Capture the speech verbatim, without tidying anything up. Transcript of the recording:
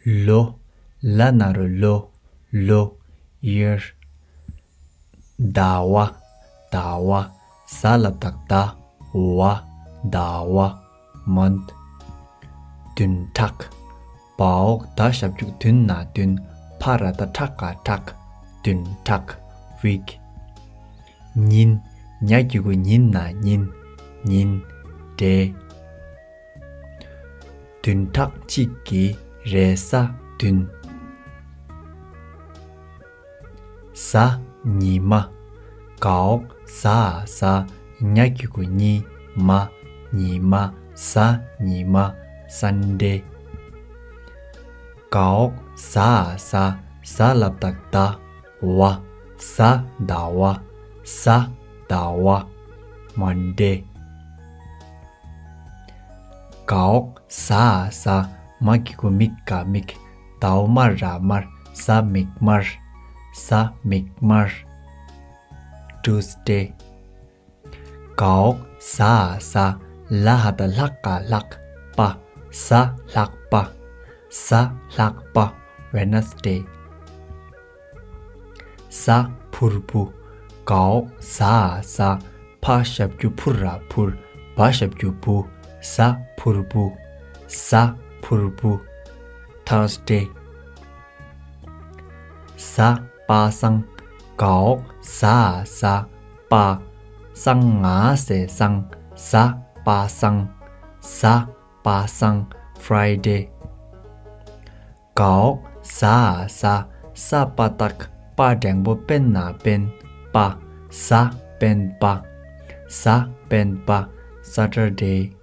ལོ། ལ་ན་རོ་ལོ། ལོ། year། ཟླ་བ། ཟླ་བ། ཟ་ལ་བཏགས་ཟླ། བ། ཟླ་བ། month། བདུན་ཕྲག་བ་འོག་ད་ཞབས་ཀྱུ་བདུན་ན་བདུན། ཕ་ར་བཏགས་ཕྲ་ག་ཕྲག་བདུན་ཕྲག week། ཉིན། ཉ་གི་གུ་ཉིན་ན་ཉིན། ཉིན། day། བདུན་ཕྲག་གཅིག་གི་རེས་གཟའ་བདུན། གཟའ་ཉི་མ། ག་འོག་གཟའ་གཟའ། ཉ་གི་གུ་ཉི། མ། ཉི་མ། གཟའ་ཉི་མ། Sunday། ག་འོག་གཟའ་གཟའ། ཟ་ལ་བཏགས་ཟླ། བ། གཟའ་ཟླ་བ། གཟའ་ཟླ་བ། Monday། ག་འོག་གཟའ་གཟའ། མ་གི་གུ་མི་ག་མིག་ད་འོག་མ་ར་དམར། གཟའ་མིག་དམར། གཟའ་མིག་དམར། Tuesday། ག་འོག་གཟའ་གཟའ། ལ་ཧ་བཏགས་ལྷ་ག་ལྷག་པ། གཟའ་ལྷག་པ། གཟའ་ལྷག་པ། Wednesday། གཟའ་ཕུར་བུ། ག་འོག་གཟའ་གཟའ། ཕ་ཞབས་ཀྱུ་ཕུ་ར་ཕུར། བ་ཞབས་ཀྱུ་བུ། གཟའ་ཕུར་བུ། གཟའ་ཕུར་བུ། Thursday། གཟའ་པ་སངས། ག་འོག་གཟའ་གཟའ། པ། སངས་ང་ཟེ་སངས། གཟའ་པ་སངས། གཟའ་པ་སངས། Friday། ག་འོག་གཟའ་གཟའ། ས་པ་བཏགས་སྤ་འགྲེང་བུ་པན་ན་པན། པ། གཟའ་སྤེན་པ། གཟའ་སྤེན་པ། Saturday།